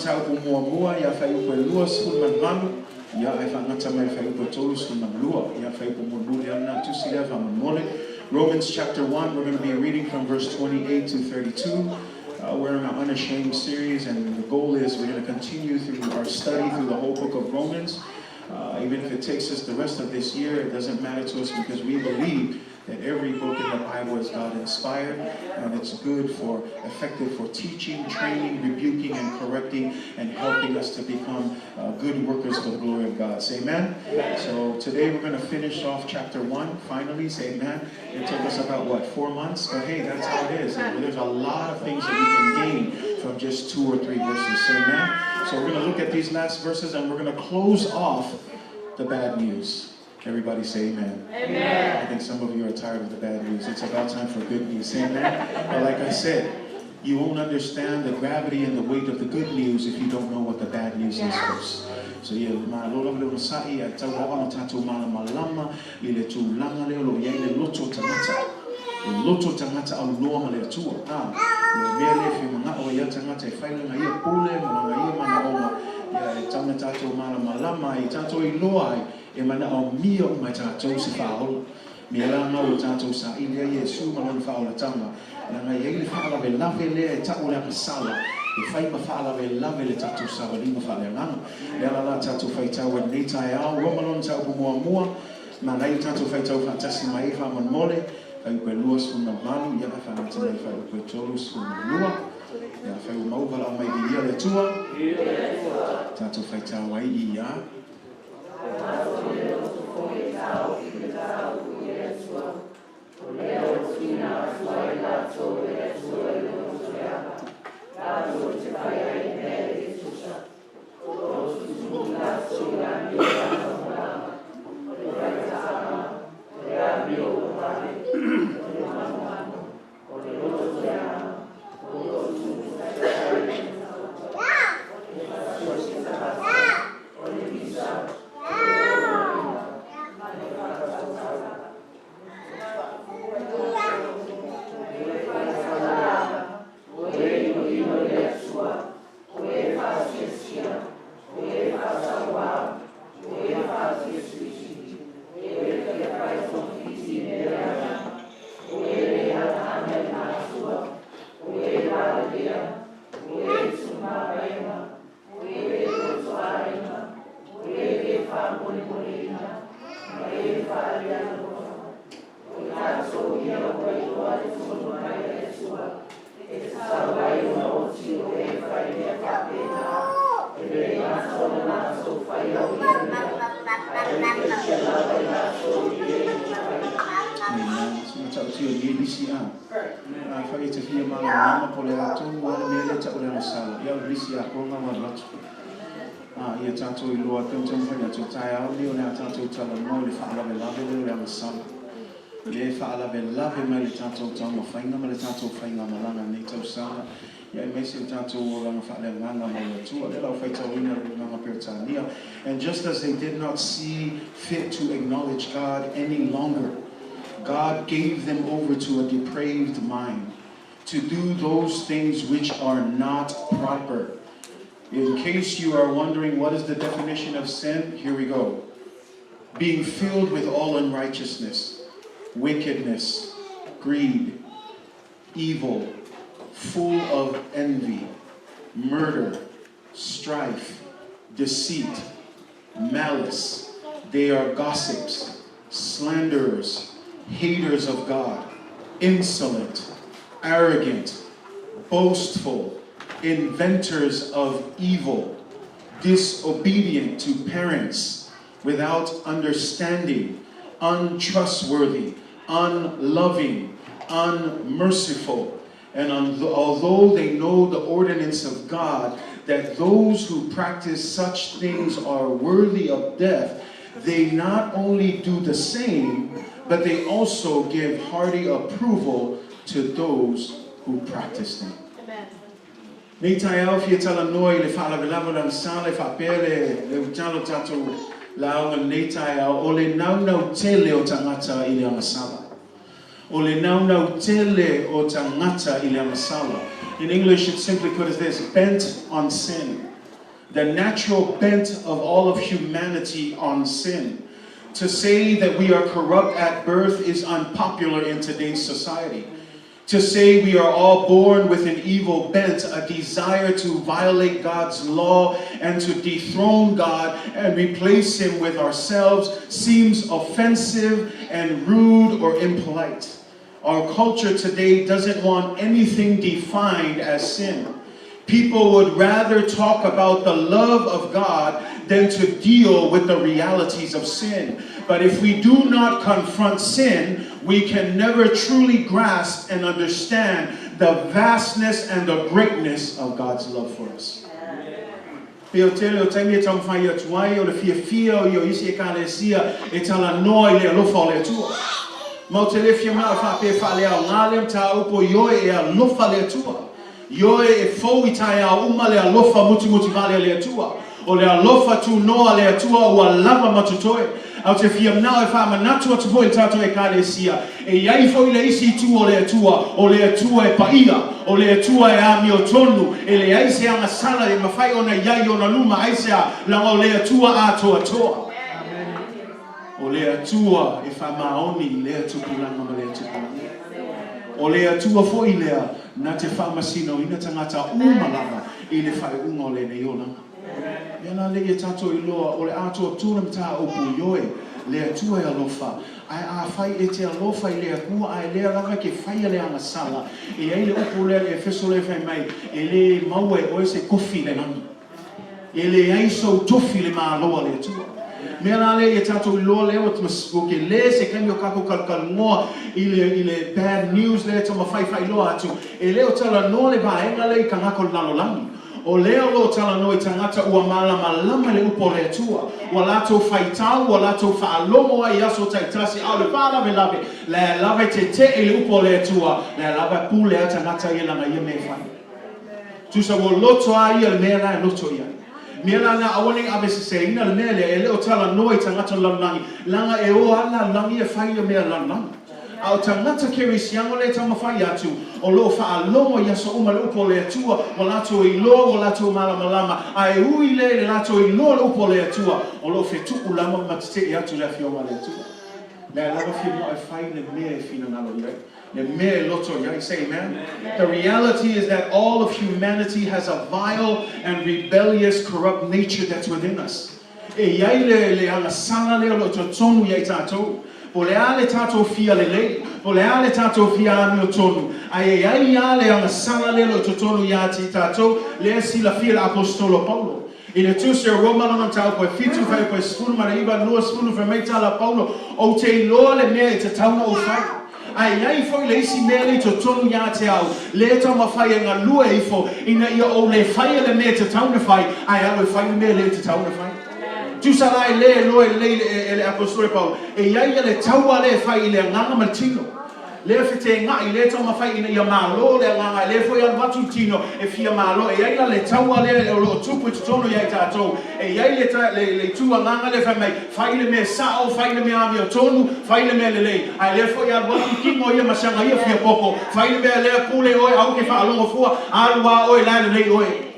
Mataupu muamua ia Fuaiupu e 28, ia ae faagata mai le Fuaiupu e 32. Ia Fuaiupu mulimuli lava lena tusi lea faamolemole. Romans chapter 1, we're going to be reading from verse 28 to 32. We're in our Unashamed series, and the goal is we're going to continue through our study through the whole book of Romans. Even if it takes us the rest of this year, it doesn't matter to us because we believe that every book in the Bible is God inspired and it's good for effective for teaching, training, rebuking, and correcting, and helping us to become good workers for the glory of God. Say amen. Amen. So today we're going to finish off chapter 1 finally. Say amen. It took us about, what, 4 months? But hey, that's how it is. There's a lot of things that we can gain from just two or three verses. Say amen. So we're going to look at these last verses and we're going to close off the bad news. Everybody say amen. Amen. I think some of you are tired of the bad news. It's about time for good news. Amen. But like I said, you won't understand the gravity and the weight of the good news if you don't know what the bad news is first. So ia malo lava le onosai ae tau lava ona tatou malamalama i le tulaga lea o lo o i ai le loto tagata. Le loto tagata aunoa ma le Atua. A, le mea lea e fia manao ai a tagata e fai lana ia pule ma lana ia manaoga, ia e tau ona tatou malamalama ai, tatou iloa ai e manaomia uma e tatou se faaola. Mea la na ua tatou saili ai Iesu ma Lona faaolataga, leaga e i ai le faalavelave lea e tau o le agasala, e fai ma faalavelave le tatou savaliga faaleagaga. Le ala la tatou faitau ai lenei taeao, Roma lona mataupu muamua, manaia tatou faitau faatasi mai ai faamolemole, fuaiupu e 28, ia ae faagata mai fuaiupu e 32. Ia afai ua maua valaau mai viia le Atua, tatou faitau ai i ia. Amen. Se matautia o lenei lisi a. Afai e te fia malamalama po o le a tonu lava le mea lea e tau o le agasala, ia o le lisi atoa ua alu atu. A ia tatou iloa pei ona taumafai atu, o taeao nei o le a tatou talanoa i le faalavelave lea o le agasala. Lea e faalavelave mai le tatou taumafaiga ma le tatou faigamalaga i lenei tausaga, ia aemaise o tatou olaga faaleagaga ma le Atua. Lea la ua faitauina le Agaga Peretania. And just as they did not see fit to acknowledge God any longer, God gave them over to a depraved mind, to do those things which are not proper. In case you are wondering what is the definition of sin, here we go. Being filled with all unrighteousness, wickedness, greed, evil, full of envy, murder, strife, deceit, malice. They are gossips, slanderers, haters of God, insolent, arrogant, boastful, inventors of evil, disobedient to parents, without understanding, untrustworthy, unloving, unmerciful. And although they know the ordinance of God, that those who practice such things are worthy of death, they not only do the same, but they also give hearty approval to those who practice them. Amen. Nei taeao fia talanoa i le faalavelave o le agasala e faapea le le utala o tatou lauga lenei taeao o le naunau tele o tagata i le agasala. O le naunautele o tagata i le agasala. In English it's simply put as this, bent on sin. The natural bent of all of humanity on sin. To say that we are corrupt at birth is unpopular in today's society. To say we are all born with an evil bent, a desire to violate God's law and to dethrone God and replace Him with ourselves seems offensive and rude or impolite. Our culture today doesn't want anything defined as sin. People would rather talk about the love of God than to deal with the realities of sin. But if we do not confront sin, we can never truly grasp and understand the vastness and the greatness of God's love for us. Pei o tele o taimi e taumafai atu ai o le fiafia o ia o isi Ekalesia e talanoa i le alofa o le Atua. Ma ou te le fia manao e faapea e faaleaoga lea mataupu ioe e alofa le Atua. Ioe e fou i taeao uma le alofa mutimoti vale a le Atua. O le alofa tunoa a le Atua ua lava ma totoe. Ae ou te fia manao e faamanatu atu foi i le tatou Ekalesia, e i ai foi le isi itu o le Atua, o le Atua e paia, o le Atua e amiotonu, e leai se agasala e mafai ona i ai i ona luma, aisea? Leaga o le Atua atoatoa. O le Atua e faamaoni i lea tupulaga ma lea tupulaga. O le Atua foi lea na te faamasinoina tagata uma lava i le faaiuga o lenei olaga. Mea la lea ia tatou iloa, o le atoatoa le mataupu, ioe, le Atua e alofa, ae afai e te alofa i le Atua ae lea lava e ke faia le agasala, e i ai le upu lea i le Efeso lea e fai mai, e le maua e oe se tofi i le lagi. E leai sou tofi i le Malo a le Atua. Mea la lea ia tatou iloa lea ua ua tele se taimi o tatou kalukalunoa i le i le bad news lea e taumafai faailoa atu, e le o talanoa le vaega lea i tagata o le lalolagi. O lea o lo o talanoa i tagata ua malamalama i le upu a le Atua, ua latou faitau, ua latou faalogo ai i aso taitasi, a o le faalavelave, la e lava e tetee i le upu a le Atua, la e lava e pule a tagata ia lana ia mea e fai. Tusa ua loto a ia le mea la e loto i ai. Mea la na aua nei aveseseina le mea lea, e le o talanoa i tagata o le lalolagi, leaga e o a le lalolagi e fai ia mea a le lalolagi. A o tagata kerisiano lea e taumafai atu, o lo o faalogo i aso uma le upu o le Atua, ua latou iloa, ua latou malamalama, a e ui lea i le latou iloa le upu o le Atua, o lo o fetuu lava ma tetee atu i le Afioga a le Atua. Lea lava fia moa e fai le mea e finagalo i ai. Le mea e loto i ai. Say amen. The reality is that all of humanity has a vile and rebellious corrupt nature that's within us. E i ai le, le agasala lea o lo o totonu ia i tatou. Po o le a le tatou fia lelei, po o le a le tatou fia amiotonu, ae e i ai lava le agasala lea o lo o totonu ia te i tatou, lea e silafia e le Aposetolo Paulo. I le Tusi o Roma lona mataupu e 7, fuaiupu e 19, 20, fai mai tala a Paulo, Ou te iloa le mea e tatau ona ou fai, ae i ai foi le isi mea lea i totonu ia te au, lea e taumafai e galue ifo, ina ia ou le faia le mea e tatau ona fai, ae alu e fai le mea le tatau ona fai. Tusa la e le iloa lelei e le Aposetolo Paulo, e i ai ia le taua lea e fai i le agaga ma le tino. Lea feteena'i, lea taumafai ina ia malo le agaga, lea foi alu atu le tino e fia malo. E i ai la le taua lea o lo o tupu i totonu ia i tatou. E i ai le, le, le itu agaga lea fai mai, fai le mea sa'o, fai le mea amiotonu, fai le mea lelei. Ae lea foi alu atu le tino ia ma si aga ia fia popo, fai le mea lea, pule oe, aua ke faalogo fua, alu a oe la e lelei oe.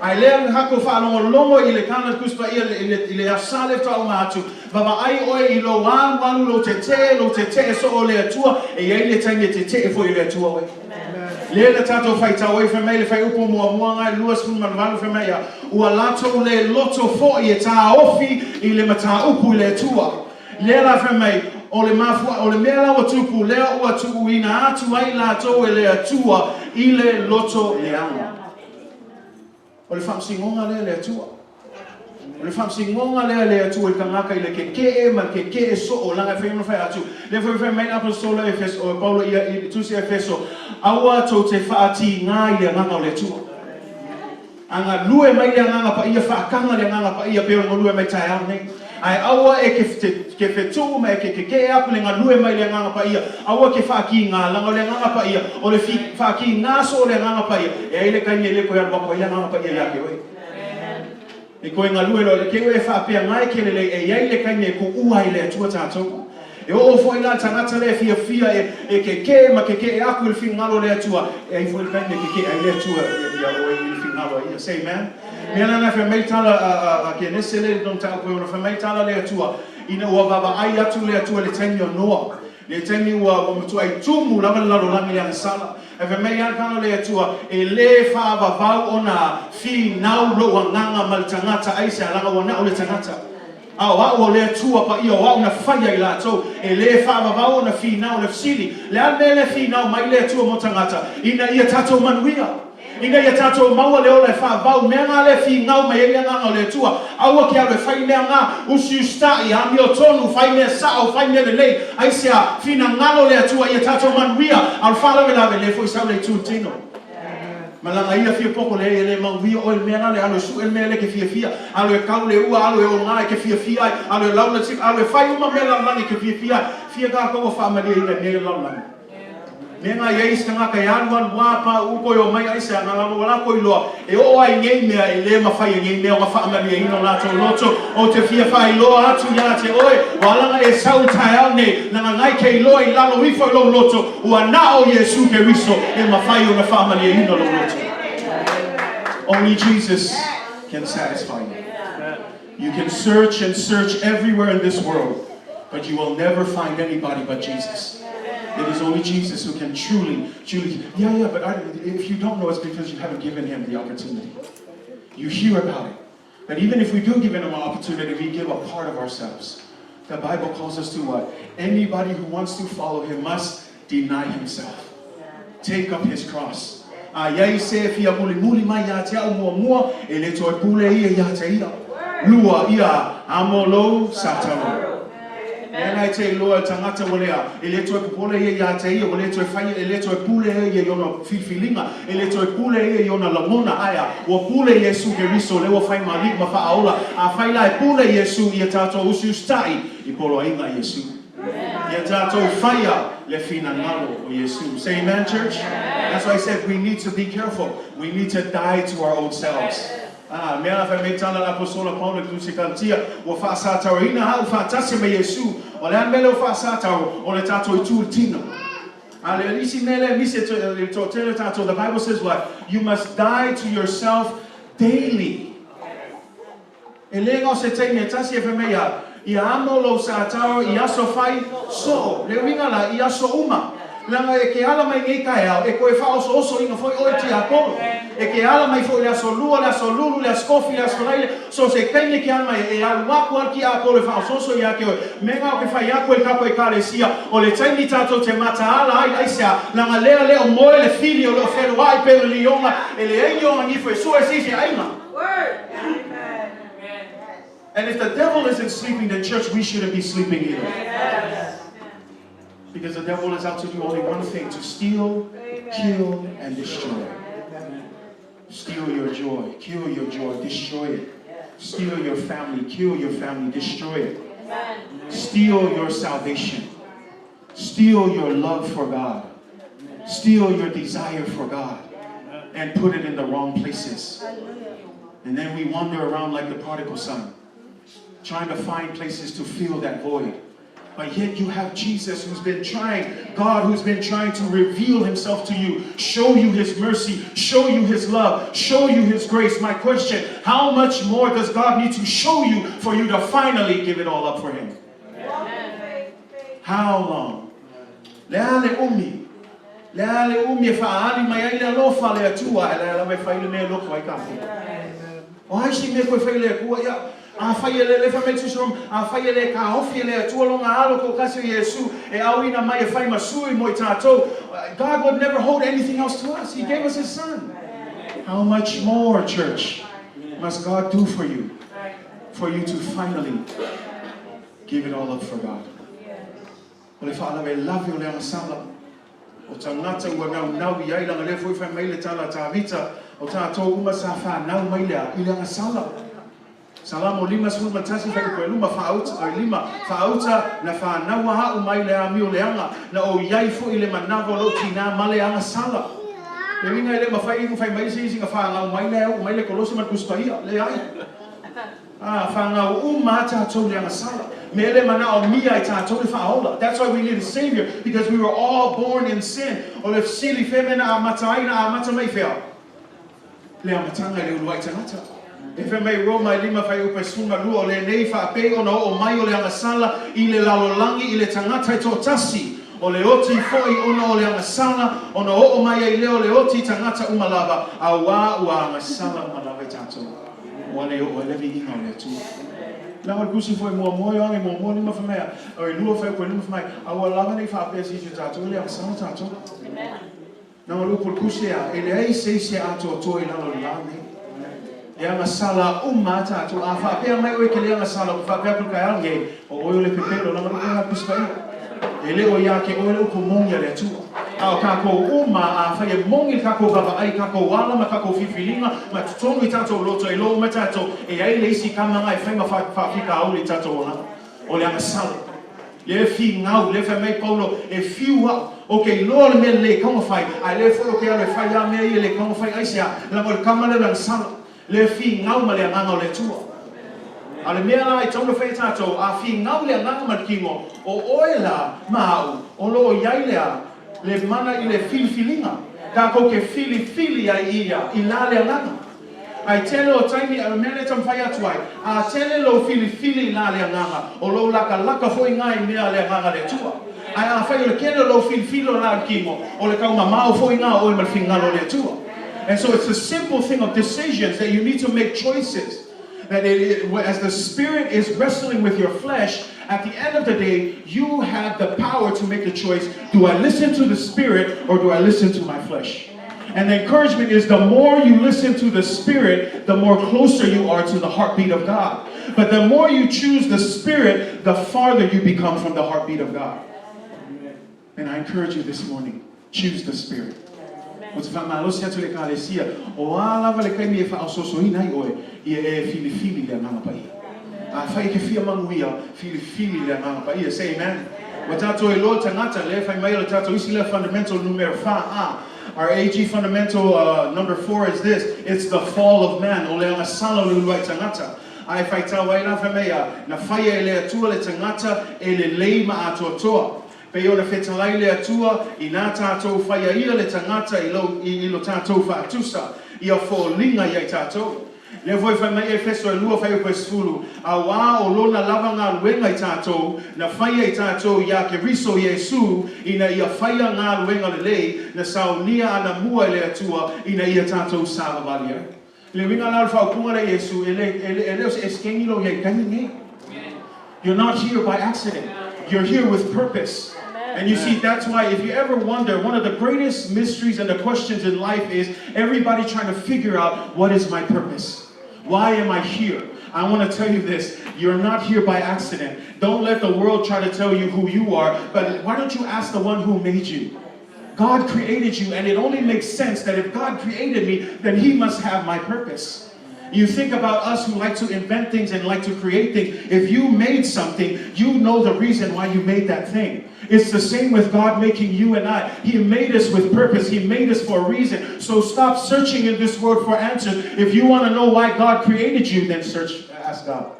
Ae lea na tatou faalogologo i le Kana Tusi Paia i le, i le Aso Sa lea faatoa uma atu, vavaai oe i lou alualu, lou tetee, lou tetee soo o le Atua, e i ai le taimi e tetee foi e le Atua oe. Lea na tatou faitau ai, fai mai le fuaiupu muamua na e 28, fai mai ia, ua latou le loto foi e taofi i le mataupu i le Atua. Lea la fai mai, o le mafua, o le mea la ua tupu, lea ua tuuina atu ai latou e le Atua i le loto leaga. O le faamasinoga lea a le Atua. O le faamasinoga lea a le Atua i tagata i le keke'e ma le keke'e soo, leaga e fai ona fai atu, lea foi fai mai le Aposetolo Efeso, o Paulo ia i le Tusi a Efeso, Aua tou te faatiga i le Agaga o le Atua. A galue mai le Agaga Paia, faataga le Agaga Paia pei ona galue mai taeao nei. Ae aua e ke, te, ke fetuu ma e ke keke'e aku le galue mai le Agaga Paia, aua ke faatiga, leaga o le Agaga Paia, o le fi, faatiga soo o le Agaga Paia, e ai le taimi e le toe alu aku ai le Agaga Paia ia te oe. E toe galue loa, te i ua e faapea, Nga e ke lelei, e i ai le taimi e tuua ai e le Atua tatou. E oo foi la le tagata lea e fiafia e e keke'e ma keke'e aku i le finagalo o le Atua, e ai foi le taimi e keke'e ai le Atua iā oe i le finagalo a Ia. Say amen. Mea la na fai mai le tala a a a Kenese lea i lona mataupu e ono fai mai le tala a le Atua, ina ua vaavaai atu le Atua i le taimi o Noa, le taimi ua ua matuai tumu lava le lalolagi i le agasala. Ae fai mai lava le tala a le Atua, E lē faavavau ona finau lou agaga ma le tagata aisea, leaga ua na o le tagata. A o a'u o le Atua paia o a'u na faia i latou, e lē faavavau ona finau. Le fesili, Le a le mea lea e finau mai le Atua mo tagata? Ina ia tatou manuia. Ina ia tatou maua le ola e faavavau. Mea nga lea e finau mai ai le Agaga o le Atua, aua ke alu e fai mea nga, usiusita'i, amiotonu, fai mea sa'o, fai mea lelei. Aisea? Finagalo le Atua ia tatou manuia, a o le faalavelave, lea foi sau le itu i le tino. Malaga ia fia poko leai e le mauia oe le mea la le alu e su'e le mea lea e ke fiafia, alu e kau le ua, alu e oga e ke fiafia ai, alu e laula le alu e fai uma mea lalolagi e ke fiafia ai. Fia tatou ua faamalieina i mea ia lalolagi? Mea nga i ai isi tagata e alu alu a pa u koe omai aisea nga lalo ua latou iloa e oo ai i nei mea e le mafai e nei mea ona faamalieina o latou loto. Ou te fia faailoa atu ia te oe ua alaga e sau i taeao nei laga ngai ke iloa i lalo ifo i lou loto Ua na o Iesu Keriso e mafai ona faamalieina lou loto. Only Jesus can satisfy you. You can search and search everywhere in this world, but you will never find anybody but Jesus. It is only Jesus who can truly, truly. Yeah, yeah, but I, if you don't know, it's because you haven't given him the opportunity. You hear about it. But even if we do give him an opportunity, we give a part of ourselves. The Bible calls us to what? Anybody who wants to follow him must deny himself. Take up his cross. A i ai se e fia mulimuli mai ia te a'u muamua, e le toe pule ia ia te ia. Lua, ia amo lou satalo. Mea la e te iloa e le tagata ua lea, e le toe popole ia ia te ia, ua le toe fai, e le toe pule ia i ona filifiliga, e le toe pule ia i ona lagona, ae a? Ua pule Iesu Keriso, lea ua fai ma Alii ma Faaola. Afai la e pule Iesu ia tatou usiusita'i i poloaiga a Iesu. Ia tatou faia le finagalo o Iesu. Say amen, church? That's why I said we need to be careful. We need to die to our old selves. A, mea la fai mai tala le Aposola Paulo i le Tusi Galatia, ua faasatauaina a'u faatasi ma Iesu. O le a le mea lea ua faasatau? O le tatou itu i le tino. A le isi mea lea e misi i le toatele o tatou, the Bible says what? You must die to yourself daily. E le ga o se taimi e tasi e fai mai a, ia amo lou satao i aso fai soo, le uiga la, i aso uma. Leaga e ke ala mai nei taeao, e toe faaosoosoina foi oe tiapolo. E ke ala mai foi le aso lua, le aso lulu, le aso kofi, le aso laile, so se taimi e ke ala mai, e alu aku a le tiapolo e faaosooso ia te oe. Mea ga o ke fai aku e le tatou Ekalesia, o le taimi tatou te mataala ai, aisea, leaga lea le o moe le fili o lo o feloai pei o le lioga, e leai ni ona nifo e sue se isi aiga. And if the devil isn't sleeping, then church, we shouldn't be sleeping either. Because the devil is out to do only one thing, to steal, kill, and destroy. Steal your joy, kill your joy, destroy it. Steal your family, kill your family, destroy it. Steal your salvation. Steal your love for God. Steal your desire for God. And put it in the wrong places. And then we wander around like the prodigal son, trying to find places to fill that void. But yet you have Jesus who's been trying, God who's been trying to reveal himself to you, show you his mercy, show you his love, show you his grace. My question, how much more does God need to show you for you to finally give it all up for him? How long? Le a le umi. Le a le umi e faaali mai ai le alofa a le Atua, ae le lava e fai le mea e loto ai tatou. O ai si mea koe fai le Atua, ia, afai e le, le fai mai le Tusi Roma, afai e le kaofi e le Atua lona alo toatasi o Iesu e auina mai e fai ma sui mo i tatou, God would never hold anything else to us. He gave us His Son. How much more, church, must God do for you, for you to finally give it all up for God? O le faalavelave o le agasala o tagata ua naunau i ai, leaga lea foi fai mai le tala a Tavita, o tatou uma sa fanau mai le a? I le agasala. Salamo 51 fuaiupu e luma, faauta, oi lima, faauta na fanau a a'u mai le amio leaga, na ou i ai foi i le manava o lou tinā ma le agasala. Le uiga e le mafai ona fai mai se isi na fanau mai le au mai le kolosi ma le Tusi Paia, leai. A, fanau uma a tatou le agasala. Mea lea e manaomia ai tatou le Faaola. That's why we need a Savior, because we were all born in sin. O le fesili, fea mea na amata ai? Na amata mai fea? Le amataga i le uluai tagata. E fai mai Roma e lima fuaiupu e 12, o lenei faapei ona oo mai o le agasala i le lalolagi i le tagata e toatasi, o le oti foi ona o le agasala, ona oo mai ai lea o le oti i tagata uma lava, auā ua agasala uma lava i tatou. Ua le oo ai le viiga o le Atua. La o le tusi foi muamua Ioane muamua lima fai mai a, oi lua fuaiupu e lima fai mai, aua lava nei faapea se isi o tatou e le agasala tatou. Na o le upu o le tusi a, e leai se isi e atoatoa i lalo o le la nei. E agasala uma a tatou. A faapea mai oe e te le agasala, ou te faapea atu i le taeao lenei, o oe o le pepelo, leaga o le upu lena a le Tusi Paia. E le o ia te oe le upu moni a le Atua. A o tatou uma, afai e moni le tatou vaavaai i tatou ala ma tatou filifiliga ma totonu i tatou loto, e iloa uma e tatou, e i ai le isi tama na e fai ma faafitauli i tatou olaga. O le agasala. Lea e finau, lea e fai mai Paulo, e fiu au, ou te iloa le mea lelei e tatau ona fai, ae lea foi ou te alu e fai lava mea ia e le tatau ona fai. Aisea? Leaga o le tama lea o le agasala. Lea e finau ma le Agaga o le Atua. A o le mea la e tatau ona fai e tatou, a finau le Agaga ma le tino, o oe la ma au, o lo o i ai le a? Le mana i le filifiliga. Tatou te filifili ai ia i la le Agaga. Ae tele o taimi, o le mea lea e taumafai atu ai, a tele lou filifili i la le Agaga, o lou lakalaka foi na i mea a le Agaga a le Atua. Ae afai o le tele o lou filifili o la le tino, o le taumamao foi na o oe ma le finagalo o le Atua. And so it's a simple thing of decisions that you need to make choices. That it, as the Spirit is wrestling with your flesh, at the end of the day, you have the power to make the choice. Do I listen to the Spirit or do I listen to my flesh? And the encouragement is the more you listen to the Spirit, the more closer you are to the heartbeat of God. But the more you choose the Spirit, the farther you become from the heartbeat of God. And I encourage you this morning, choose the Spirit. Ou te faamalosi atu i le Ekalesia, o a lava le taimi e faaosoosoina ai oe, ia e filifili le Agaga Paia. Afai e te fia manuia, filifili le Agaga Paia. Say amen. Ua tatou iloa tagata, lea e fai mai o le tatou isi lea fundamental numera fa a. Our AG fundamental number four is this, it's the fall of man, o le agasala o le uluai tagata. A e faitau ai la, fai mai a, na faia e le Atua le tagata e lelei ma atoatoa. Pei ona fetalai le Atua, inā tātou whaia ia le tagata i lo, i, i lo tātou faatusa, ia foliga ia i tātou. Lea foi fai mai Efeso e lua fuaiupu e 10, Auā o lona lava galuega i tātou, na faia i tātou iā Keriso Iesū, ina ia faia galuega lelei, na saonia ana mua e le Atua, ina ia tātou savavali ai. Le uiga la o le faaupuga lea Iesu, e le, e le, e le o se esekegi lou iai taimi nei. You're not here by accident. You're here with purpose. And you see, that's why if you ever wonder, one of the greatest mysteries and the questions in life is everybody trying to figure out, what is my purpose? Why am I here? I want to tell you this. You're not here by accident. Don't let the world try to tell you who you are, but why don't you ask the one who made you? God created you, and it only makes sense that if God created me, then He must have my purpose. You think about us who like to invent things and like to create things. If you made something, you know the reason why you made that thing. It's the same with God making you and I. He made us with purpose. He made us for a reason. So stop searching in this world for answers. If you want to know why God created you, then search, ask God.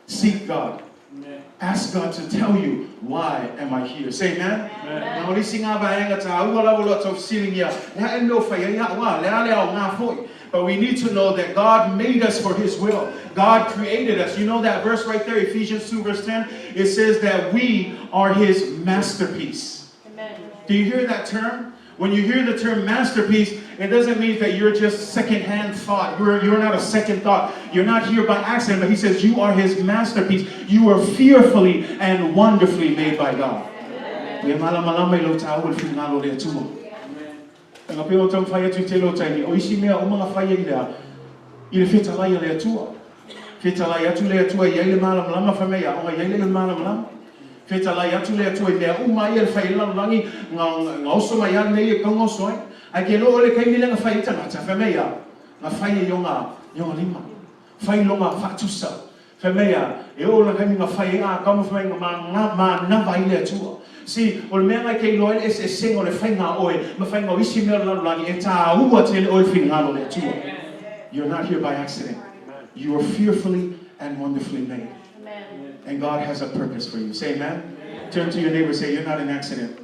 Seek God. Ask God to tell you, why am I here? Say amen. Amen. Na o le isi ngā vaega tāua lava o lo tātou fesiligia, le a e mea o fai ai a'u a, le a le aoga foi. But we need to know that God made us for His will. God created us. You know that verse right there, Ephesians 2 verse 10? It says that we are His masterpiece. Amen. Do you hear that term? When you hear the term masterpiece, it doesn't mean that you're just second-hand thought. You're not a second thought. You're not here by accident, but he says you are his masterpiece. You are fearfully and wonderfully made by God. E malamalama i lou tāua le finagalo o le Atua. Nga pei o taumafai atu i tele o taimi, o isi mea uma nga fai ai lea, i le fetalai a le Atua. Fetalai atu le Atua i ai le malamalama, fai mai a, onga i ai le malamalama. Fetalai atu le Atua i mea uma ia le fai ai le lalolagi, nga, nga oso mai a nei e kaunga oso ai. Ae ke loa o le taimi lea nga fai ai tagata, fai mai a, nga fai e ionga, ionga lima. Fai longa faatusa. Fai mai a, e oo la taimi nga fai ai a kaunga fai mai nga ma, nga manava ai le Atua. See, o le mea nga ke iloa ai le eseesega o le faiga a oe ma faiga o isi mea o le lalolagi, e tāua tele oe i le finagalo o le Atua. You're not here by accident. You are fearfully and wonderfully made. Amen. And God has a purpose for you. Say amen. Amen. Turn to your neighbor, say, you're not an accident.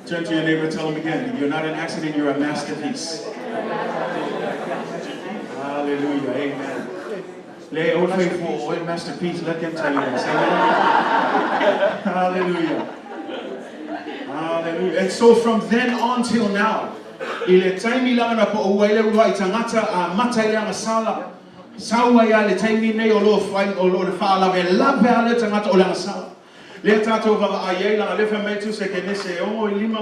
Turn to your neighbor, tell him again, you're not an accident, you're a masterpiece. Hallelujah. Amen. Le old faithful oil masterpiece, let them tell you this. Amen. Hallelujah. Hallelujah. And so from then on till now, i le taimi lava na po'ou ai le ulua'i tagata amata i le agasala, sau ai lava i le taimi lenei o lo o fai, o lo o le faalavelave lava lea tagata o le agasala. Lea tatou vaavaai ai, leaga lea fai mai tusa e Kenese e ono i lima,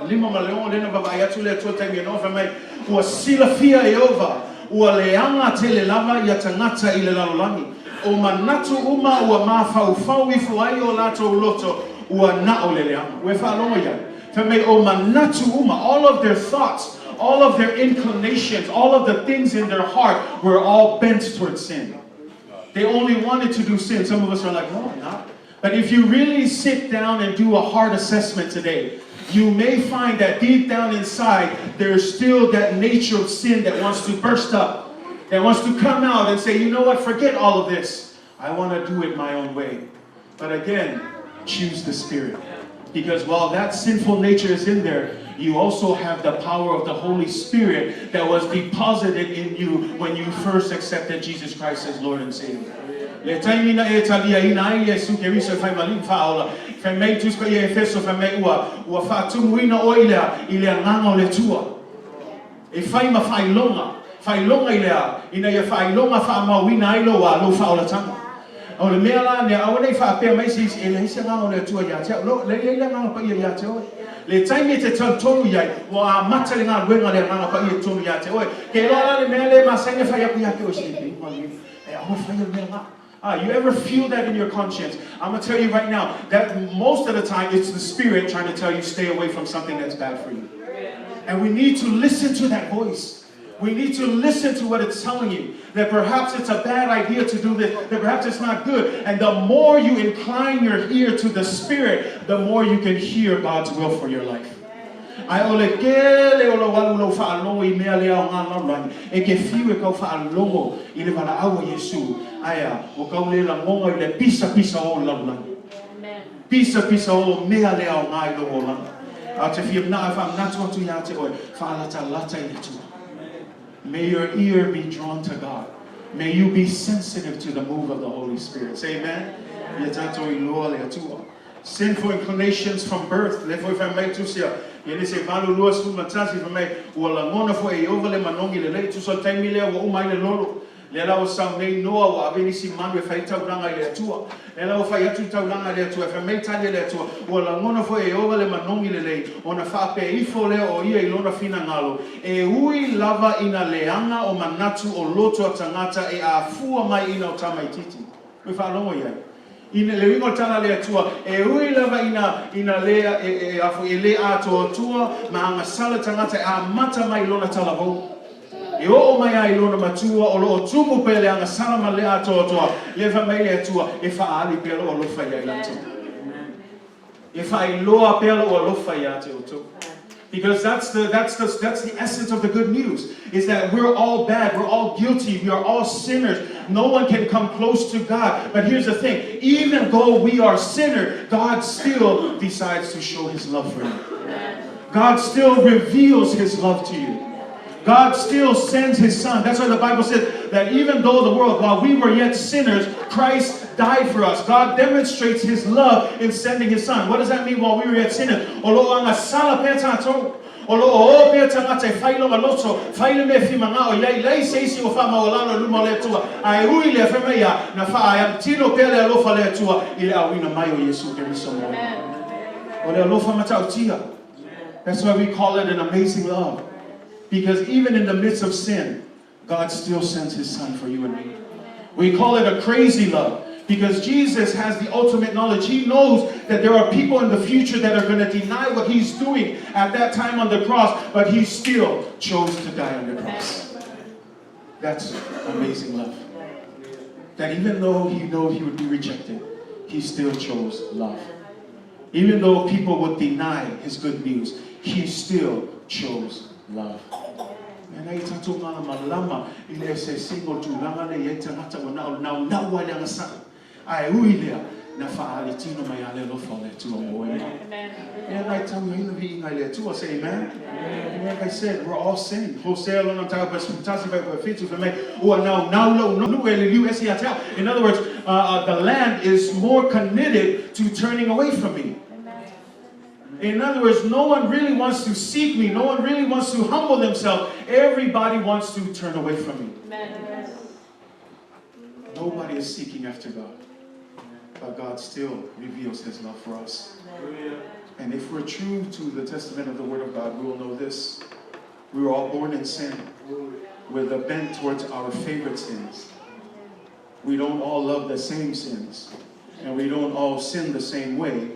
lima ma le ono lea na vaavaai atu le Atua i le taimi e Noa, fai mai, Ua silafia e Ieova, ua leaga tele lava ia tagata i le lalolagi, o manatu uma ua mafaufau ifo ai o latou loto, ua na o le leaga. Ua e faalogo i ai? Fai mai, o manatu uma, all of their thoughts, all of their inclinations, all of the things in their heart were all bent towards sin. They only wanted to do sin. Some of us are like, no, I'm not. But if you really sit down and do a heart assessment today, you may find that deep down inside, there's still that nature of sin that wants to burst up, that wants to come out and say, you know what, forget all of this. I want to do it my own way. But again, choose the Spirit. Because while that sinful nature is in there, you also have the power of the Holy Spirit that was deposited in you when you first accepted Jesus Christ as Lord and Savior. Le taimi na e taliaina ai Iesu Keriso e fai ma Alii ma Faaola, fai mai Tusi Paia i Efeso, fai mai ua, ua faatumuina oe i le, i le Agaga o le Atua. E fai ma faailoga, faailoga i le a? Ina ia faailoga faamauina ai lou a, lou faaolataga. O le mea la nea, aua ne i faapea mai se isi, e leai se Agaga o le Atua ia te au. Lo, leai le Agaga Paia ia te oe. Le taimi e te talitonu i ai, ua amata le galuega a le Agaga Paia i totonu ia te oe. Ke iloa la le mea lea e masani e fai aku ia te oe, se pei ua le, e aua e faia le mea la. Ah, you ever feel that in your conscience? I'm gonna tell you right now that most of the time it's the Spirit trying to tell you stay away from something that's bad for you. And we need to listen to that voice. We need to listen to what it's telling you. That perhaps it's a bad idea to do this, that perhaps it's not good. And the more you incline your ear to the Spirit, the more you can hear God's will for your life. Ae o le tele o lou alu lou faalogo i mea le aoga lalolagi, e te fiu e kau faalogo i le valaau a Iesu, ae a, ua kau le lagoga i le pisapisa o le lalolagi. Pisapisa o mea le aoga i lou olaga. A o te fia manaʻo e faamanatu atu iā te oe, faalatalata i le Atua. May your ear be drawn to God. May you be sensitive to the move of the Holy Spirit. Say amen. Ia tatou iloa le Atua. Sinful inclinations from birth, lea foi fai mai tusi a Ienese 8, 21, fai mai, Ua lagona foi e Ieova le manogi lelei, tusa o le taimi lea ua uma ai le lolo. Lea la ua sau nei Noa ua ave nisi manu e fai ai taulaga i le Atua. Lea la ua fai atu le taulaga i le Atua, e fai mai tali a le Atua, Ua lagona foi e Ieova le manogi lelei, ona faapea ifo lea o ia i lona finagalo, e ui lava ina leaga o manatu o loto a tagata e afua mai ina o tamaititi. Ua faalogo i ai. I le uiga o le tala a le Atua, e ui lava ina, ina le, e, e, a foi, e le atoatoa ma agasala tagata e amata mai i lona talavou. E oo mai lava i lona matua o lo o tumu pea le agasala ma le atoatoa, lea fai mai le Atua, e faaali pea lou alofa ia i latou. E faailoa pea lou alofa ia te outou. Because that's the, that's, the, that's the essence of the good news, is that we're all bad, we're all guilty, we are all sinners. No one can come close to God. But here's the thing, even though we are sinners, God still decides to show His love for you. God still reveals His love to you. God still sends His Son. That's why the Bible says that even though the world, while we were yet sinners, Christ died for us. God demonstrates His love in sending His Son. What does that mean, while we were yet sinners? O lo o agasala pea tatou. O lo o o pea tagata e fai lona loto, fai le mea e fimagao i ai, leai se isi ua faamaualalo i luma o le Atua. Ae ui lea, fai mai a, na faaamtino pea le alofa o le Atua i le auina mai o Iesu Keriso mo O le alofa matautia. That's why we call it an amazing love. Because even in the midst of sin, God still sends His Son for you and me. We call it a crazy love because Jesus has the ultimate knowledge. He knows that there are people in the future that are going to deny what He's doing at that time on the cross, but He still chose to die on the cross. That's amazing love. That even though He knew He would be rejected, He still chose love. Even though people would deny His good news, He still chose love. Mea la ia tatou malamalama i le eseesega o le tulaga lea e i ai tagata ua na o le naunau lava i le agasala. Ae ui i lea, na faaali tino mai lava le alofa o le Atua mo oe ma au. Mea la e tau ai le viiga i le Atua. Say amen. And like I said, we're all sinning. Hosea lona mataupu e 11 fuaiupu e 7, fai mai, Ua naunau lou nuu e liliu ese ia te au. In other words, the land is more committed to turning away from me. In other words, no one really wants to seek me. No one really wants to humble themselves. Everybody wants to turn away from me. Nobody is seeking after God. But God still reveals His love for us. And if we're true to the testament of the Word of God, we will know this. We were all born in sin with a bent towards our favorite sins. We don't all love the same sins. And we don't all sin the same way,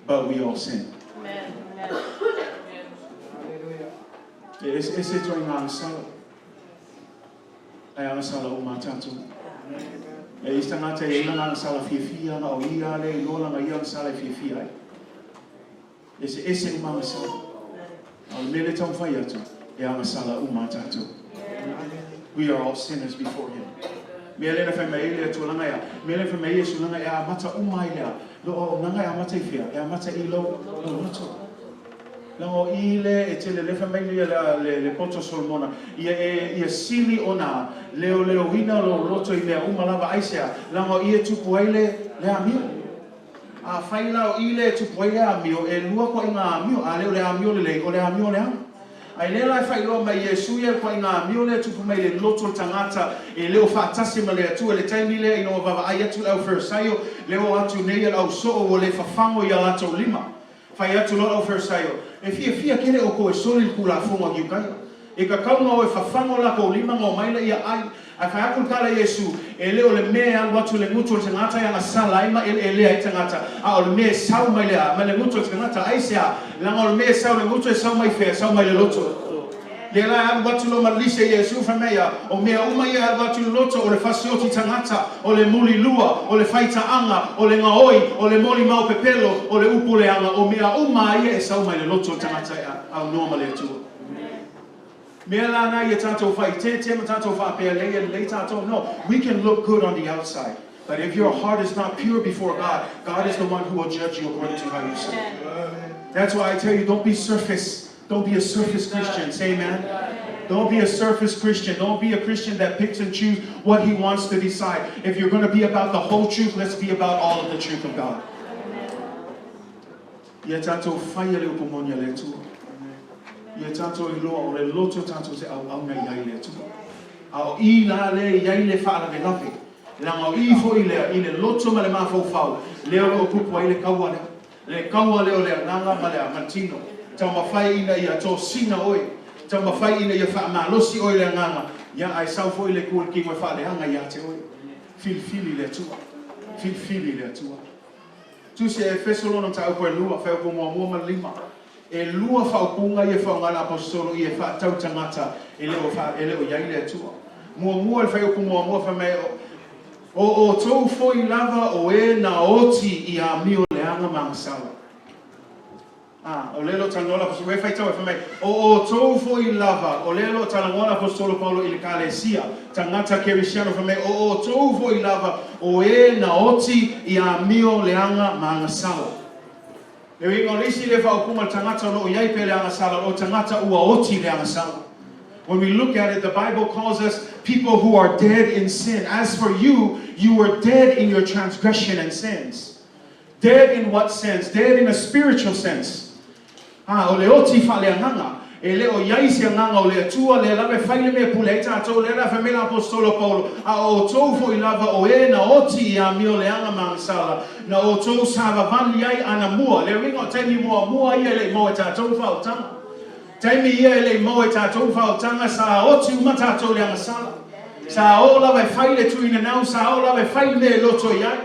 but we all sin. E eseese ituaiga agasala, ae agasala uma lava tatou. E isi tagata e i ai lana agasala fiafia, na o ia lea e iloa lana ia agasala e fiafia ai. Eseese uma agasala. A o le mea lea e taumafai atu, e agasala uma lava tatou. We are all sinners before Him. Mea lea na fai mai ai le Atua laga e a? Mea lea na fai mai ai Iesu laga e amata uma ai le a? Lo auaunaga e amata i fea? E amata i lou, lou loto. Laga o i le e tele lea fai mai le le le poto Solomona, ia e ia sili ona leoleoina lou loto i mea uma lava aisea? Laga o i e tupu ai le le amio. Afai la o i le e tupu ai le amio, e lua koaiga amio, a le o le amio lelei, o le amio leaga. A i lea la e faailoa mai Iesu ia le koaiga amio lea e tupu mai le loto o le tagata e le o faatasi ma le Atua i le taimi lea ina ua vaavaai atu le au Farisaio, le o atu nei a le au soo ua le fafago i a latou lima. Fai atu loa le au Farisaio, E fiafia tele outou e soli le Tulafono a Iukaia. E tatau ona o e fafago latou lima ona omai laia ai. Ae fai atu le tala a Iesu, E le o le mea e alu atu i le gutu o le tagata e agasala ai ma eleelea ai tagata, a o le mea e sau mai le a? Mai le gutu o le tagata. Aisea? Leaga o le mea e sau i le gutu e sau mai fea? E sau mai le loto. Lea la e alu atu loa ma lise Iesu, fai mai ia, o mea uma ia e alu atu i le loto, o le fasioti tagata, o le mulilua, o le faitaaga, o le gaoi, o le molimau pepelo, o le upu leaga, o mea uma a ia e sau mai le loto o le tagata e aunoa ma le Atua. Mea la na ia tatou faaiteite ma tatou faapea lei e lelei tatou, no, we can look good on the outside, but if your heart is not pure before God, God is the one who will judge you according to how you serve. That's why I tell you, don't be surface. Don't be a surface Christian. Say amen. Don't be a surface Christian. Don't be a Christian that picks and chooses what he wants to decide. If you're going to be about the whole truth, let's be about all of the truth of God. Ia tatou faia le upu moni a le Atua. Ia tatou iloa o le loto tatou te auauna i ai le Atua. A o i la lea i ai le faalavelave. Leaga o i foi lea i le loto ma le mafaufau lea o lo o tupu ai le kaua lea. Le kaua lea o le agaga ma le ma le tino. Taumafai ina ia tosina oe. Taumafai ina ia faamalosi oe i le agaga, ia ae sau foi le ku o le tino e faaleaga ia te oe. Filifili le Atua. Filifili le Atua. Tusi a Efeso lona mataupu e lua, fuaiupu muamua ma le lima. E lua faaupuga ia e faaaoga e le Aposetolo ia e faatau tagata e le o e le o i ai le Atua. Muamua i le fuaiupu muamua fai mai, O outou foi lava o e na oti i amio leaga ma agasala. A, o lea o lo o talanoa le Aposetolo, e faitau ai, fai mai, O outou foi lava, o lea o lo o talanoa le Aposetolo Paulo i le Kalesia, tagata Kerisiano, fai mai, O outou foi lava o e na oti i amio leaga ma agasala. Le uiga o le isi lea faaupuga le tagata o lo o i ai pea le agasala, o tagata ua oti i le agasala. When we look at it, the Bible calls us people who are dead in sin. As for you, you were dead in your transgression and sins. Dead in what sense? Dead in a spiritual sense. A, o le oti faaleagaga, e le o i ai se agaga o le Atua, lea lava e fai le mea e pule ai tatou, lea la fai mai le Aposetolo Paulo, A o outou foi lava o e na oti i amio leaga ma agasala, na outou savavali ai anamua, le uiga o taimi muamua ia e le i maua e tatou le faautaga. Taimi ia e le i maua e tatou le faautaga, sa oti uma tatou i le agasala. Sa o lava e fai le tuinanau, sa o lava e fai le mea e loto i ai.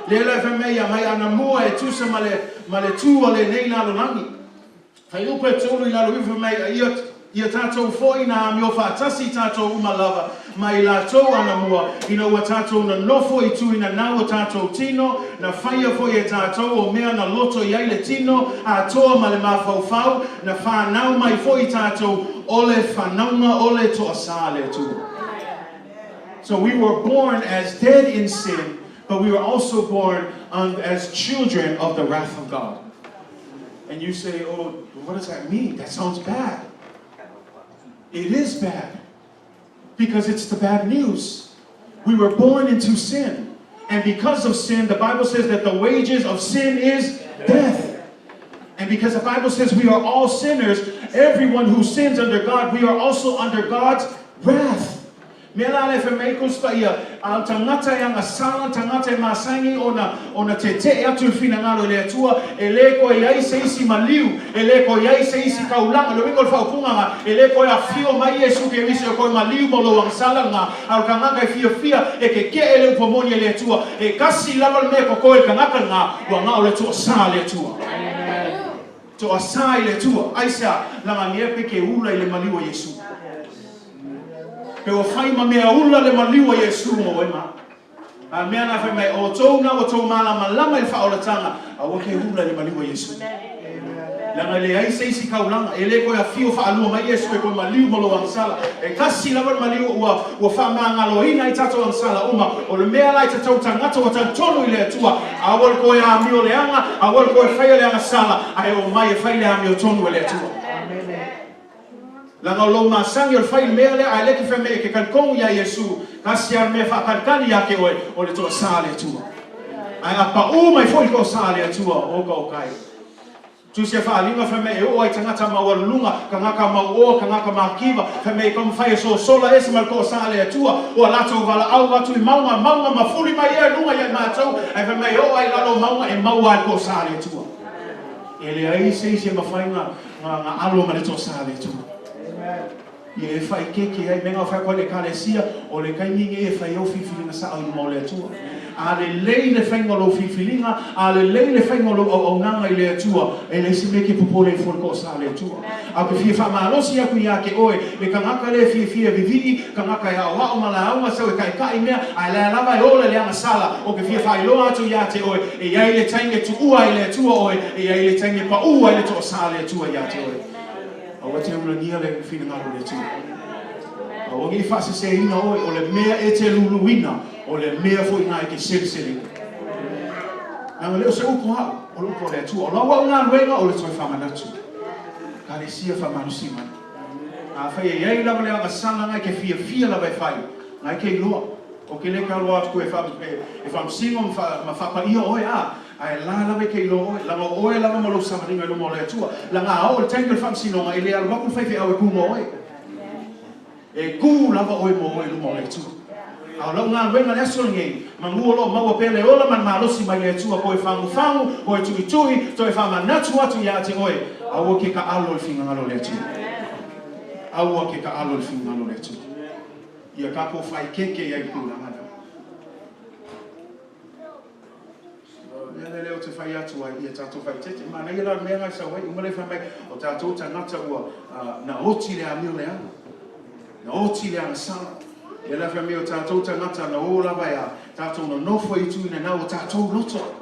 Lea la e fai mai ia mai anamua e tusa ma le, ma le tu a lenei lalolagi. Fuaiupu e tolu i lalo ifo mai a ia, ia tatou foi na amio faatasi tatou uma lava ma i latou anamua, ina ua tatou nonofo i tuinanau o tatou tino, na faia foi e tatou o mea na loto i ai le tino atoa ma le mafaufau, na fanau mai foi tatou. O le fanauga o le toasā a le Atua. So we were born as dead in sin, but we were also born as children of the wrath of God. And you say, oh, what does that mean? That sounds bad. It is bad because it's the bad news. We were born into sin. And because of sin, the Bible says that the wages of sin is death. And because the Bible says we are all sinners, everyone who sins under God, we are also under God's wrath. Mea la le fai mai ko ia, a o tagata e agasala, tagata e masani ona, ona tete'e atu i le finagalo i le Atua, e le koe i ai se isi maliu, e le koe i ai se isi kaulaga, le uiga o le faaupuga e le koe afio mai Iesu Keriso e koe maliu mo lou agasala lena, a o le tagata e fiafia e keke'e le upu moni a le Atua, e kasi lava le mea e kokoe i le tagata lena, ua gao le toasā le Atua. Toasā i le Atua, aisea, laga pe ke ula i le maliu o Iesu. Pe ua fai ma mea ula le maliu o Iesu mo oe ma. A mea na fai mai o tou na o tou malamalama i le faaolataga, aua ke ula i le maliu o Iesu. Leaga e leai se isi kaulaga, e le koe afio faalua mai Iesu e koe maliu mo lou agasala. E kasi lava le maliu ua, ua faamagaloina ai tatou agasala uma. O le mea la i tatau tagata ua talitonu i le Atua, aua le koe amio leaga, aua le koe faia le agasala, ae o mai e fai le amiotonu e le Atua. Leaga o lou masani o le fai le mea lea, ae le ke fai mai e ke talitonu iā Iesu, kasi a le mea faakalikali ia te oe, o le toasā le Atua. Ae a paʻū mai foi le toasā le Atua, o ka o kai. Tusi a faaaliga fai mai e oo ai tagata maualuluga, tagata mauoa, tagata makiva, fai mai e taumafai e sosola ese ma le toasā le Atua, ua latou valaau atu i mauga, mauga ma fuli mai ea i luga ia i matou, ae fai mai e oo ai i lalo o mauga e maua ai le toasā le Atua. E leai se isi e mafai na, na, na alo ma le toasā le Atua. Ia e faaikeike ai mea na fai atu ai le Ekalesia, o le taimi lenei e fai ai au filifiliga sao i luma o le Atua. A lelei le faiga o lou filifiliga, a lelei le faiga o lou auaunaga i le Atua, e leai se mea e te popole ai fua i le toasā o le Atua. A ou te fia faamalosi atu ia te oe, le tagata lea e fiafia e vivii, tagata e aoao ma lauga sau e taita'i mea, ae lea lava e ola i le agasala, ou te fia faailoa atu ia te oe, e i ai le taimi e tuua ai le Atua oe, e i ai le taimi e paʻū ai le toasā o le Atua ia te oe. Aua te ulagia le finagalo o le Atua. Aua ne i faaseseina oe, o le mea e te luluina, o le mea foi lena e te seleseleina. Leaga le o se upu a au, o le upu a le Atua. O lau au galuega o le toe faamanatu. Ekalesia faamalosi mai. Afai e i ai lava le agasala na e te fiafia lava e fai, na e te iloa. O ke le kalo atu e faamasino ma faapaia oe, a, ae la lava e te iloa oe. Leaga o oe lava ma lou savaliga i luma o le Atua. Leaga a oo i le taimi o le faamasinoga, e le alu atu le faifeau e ku mo oe. E ku lava oe mo oe i luma o le Atua. A o lau galuega i le aso lenei, manu o lo o maua pea le ola ma le malosi mai le Atua, toe fagufagu, toe tuitui, toe faamanatu atu ia te oe, aua ke taalo i le finagalo o le Atua. Aua ke taalo i le finagalo o le Atua. Ia tatou faaikeike i ai i le tulaga lea. O le mea lea ou te fai atu ai, ia tatou faaeteete. Manaia la le mea lena e sau ai, uma lea fai mai, o tatou tagata ua na oti le amio leaga, na oti le agasala. Ia la fai mai o tatou tagata na o lava e a tatou nonofo i itu ina o tatou loto.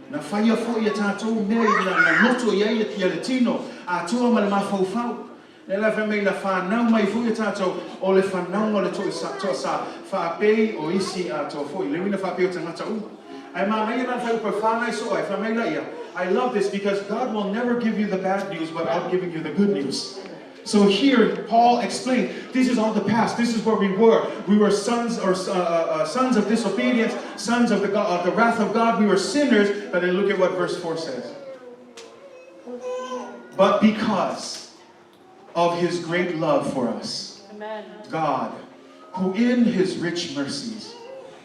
Na faia foi e tatou mea i na loto i ai ia le tino, atoa ma le mafaufau. Lea la fai mai na fanau mai foi e tatou o le fanauga o le toasā faapei o isi atoa foi. Le uiga faapei o tagata uma. Ae manaia la le fuaiupu e fa nai soo ai, fai mai laia, I love this because God will never give you the bad news without giving you the good news. So here, Paul explained, this is all the past. This is where we were. We were sons or sons of disobedience, sons of the wrath of God. We were sinners. But then look at what verse 4 says. But because of his great love for us, Amen. God, who in his rich mercies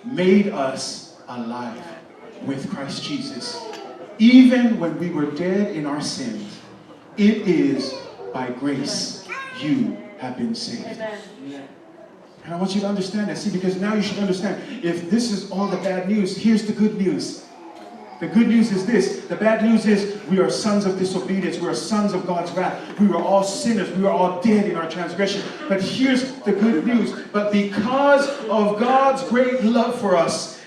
made us alive with Christ Jesus, even when we were dead in our sins, it is by grace you have been saved. Amen. And I want you to understand that. See, because now you should understand, if this is all the bad news, here's the good news. The good news is this. The bad news is we are sons of disobedience. We are sons of God's wrath. We were all sinners. We were all dead in our transgression. But here's the good news. But because of God's great love for us,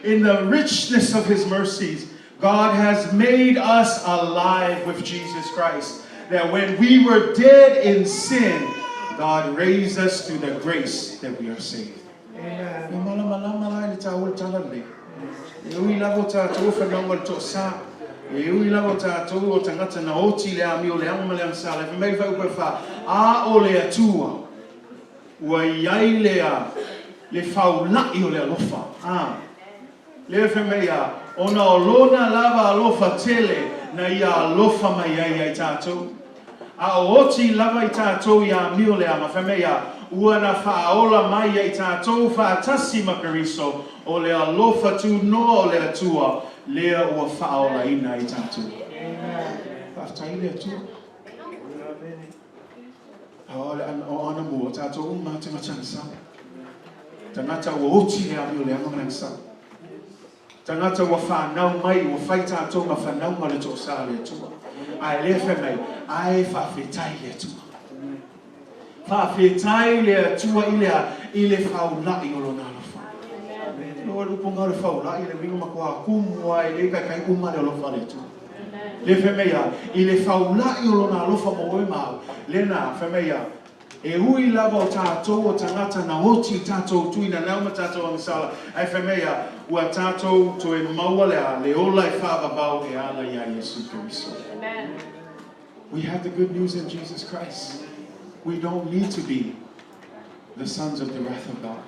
in the richness of his mercies, God has made us alive with Jesus Christ. That when we were dead in sin, God raised us through the grace that we are saved. E malamalama la i le taua le tala lenei. E ui lava o tatou o fanau a le toasā. E ui lava o tatou o tagata na oti i le amio leaga ma le agasala. E fai mai le fuaiupu e fa, A o le Atua ua i ai lea le faula'i o le alofa. A lea fai mai a, ona o lona lava alofa tele na ia alofa mai ai ia i tatou. A o oti lava i tatou i amio leaga, fai mai a, ua na faaola mai ia i tatou faatasi ma Keriso, o le alofa tunoa o le Atua lea ua faaolaina ai tatou. Faafetai i le Atua. A o le o ana mua, tatou uma lava tagata agasala. Tagata ua oti le amio leaga ma le agasala. Tagata ua fanau mai, ua fai tatou ma fanauga le toasa a le Atua. Ae lea fai mai, Ae faafetai le Atua. Faafetai le Atua i le a? I le faula'i o Lona alofa. O le upu ga o le faula'i, le uiga matua kumu lava e le kaikai uma le alofa a le Atua. Lea fai mai a, i le faula'i o Lona alofa mo oe ma au, lena fai mai a, E ui lava o tatou o tagata na oti i tatou tui nanau ma tatou agasala, ae fai mai a, ua tatou toe maua le a, le ola e faavavau e ala iā Iesu Keriso. We have the good news in Jesus Christ. We don't need to be the sons of the wrath of God.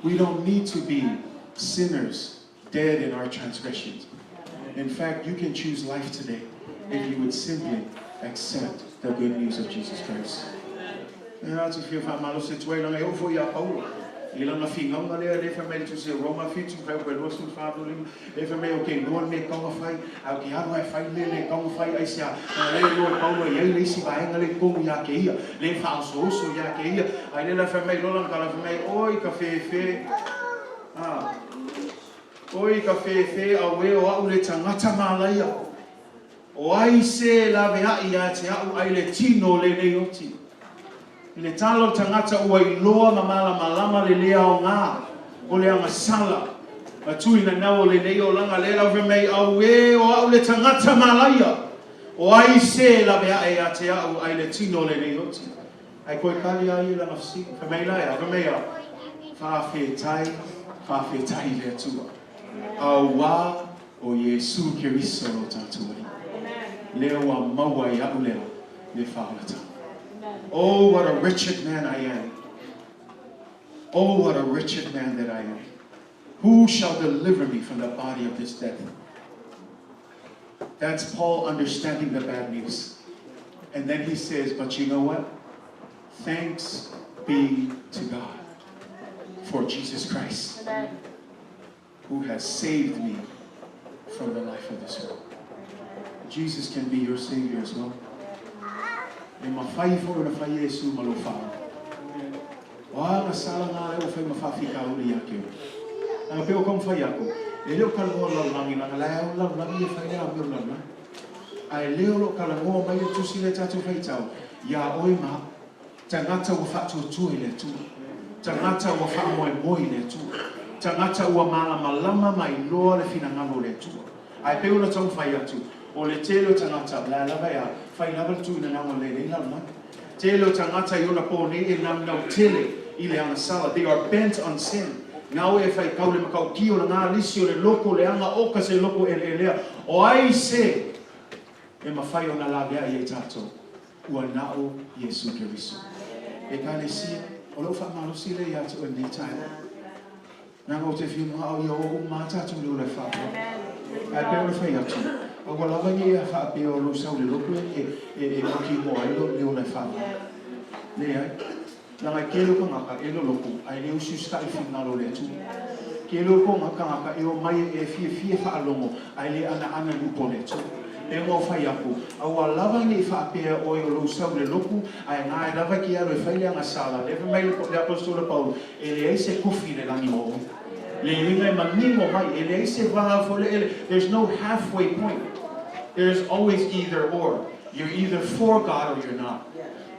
We don't need to be sinners dead in our transgressions. In fact, you can choose life today if you would simply accept the good news of Jesus Christ. E atu fia faamalosi atu ai, leaga e oo foi ia Paulo i lana finauga lea, lea fai mai le Tusi o Roma 7, fuaiupu e 24, 25, lea fai mai, Ou te iloa le mea e tatau ona fai, ae ou te alu lava e fai le mea le tatau ona fai, aisea? Leaga lea e iloa e Paulo e i ai le isi vaega lea i totonu ia te ia, lea e faaosooso ia te ia, ae lea la fai mai loa lana tala, fai mai, Oi ka fefe, a, Oi ka fefe, auē o a'u le tagata malaia. O ai se laveaʻi ia te a'u ai le tino lenei oti? I le tala o le tagata ua iloa ma malamalama le le aoga o le agasala ma tui nanau o lenei olaga lea lau fai mai, Auē o a'u le tagata malaia! O ai se laveaʻe ia te a'u ai le tino lenei oti? Ae koe kali a ia i lana fesili, fai mai la ea, fai mai a, Faafetai, faafetai i le Atua, auā o Iesu Keriso lo tatou Alii, lea ua maua e a'u lea le faaolatanga. Oh, what a wretched man I am! Oh, what a wretched man that I am! Who shall deliver me from the body of this death? That's Paul understanding the bad news. And then he says, but you know what? Thanks be to God for Jesus Christ, who has saved me from the life of this world. Jesus can be your Savior as well. E mafai foi ona fai Iesu ma lou faaola. O a gasala ngā lea ua fai ma faafitauli ia te oe. Langa pei o taumafai atu, e le o talanoa le lalolagi langa la e au le lalolagi e fai le amio le lalolagi. Ae lea o lo o talanoa mai le tusi lea tatou faitau iā oe ma au. Tagata ua faatuatua i le Atua. Tagata ua faamoemoe i le Atua. Tagata ua malamalama ma iloa le finagalo o le Atua. Ae pei ona taumafai atu, o le tele o tagata, la e lava e a, fai lava le tuuina le lei lalolagi. Tele o tagata i ona pō nei e naunau tele i le agasala, they are bent on sin. Ngau e faitau le matautia o le galisi o le loko leaga oka se loko eleelea, o ai se e mafai ona laveai ai tatou? Ua na o Iesu Keriso. Ekalesia, o lou faamalosi lea ia te oe i lenei taeao. Leaga ou te fia manao ia oo uma lava tatou i le ola e faaauau. Ae pei ona fai atu, aua lava ne i faapea o lou sau i le lotu e e mautinoa ai le ola e faaauau. Leai. Leaga e tele o tagata e lolotu ae le usiusitaʻi i finagalo o le Atua. Tele o tagata e omai e fiafia e faalogo ae le anaana i upu a le Atua. E ona o fai atu, aua lava ne i faapea oe o lou sau i le lotu ae na e lava e te alu e fai le agasala. Lea fai mai le Apostola Paulo, E leai se tofi i le lagi mo oe. Le uiga e manino mai, e leai se va foi le ele, there's no halfway point. There's always either or. You're either for God or you're not.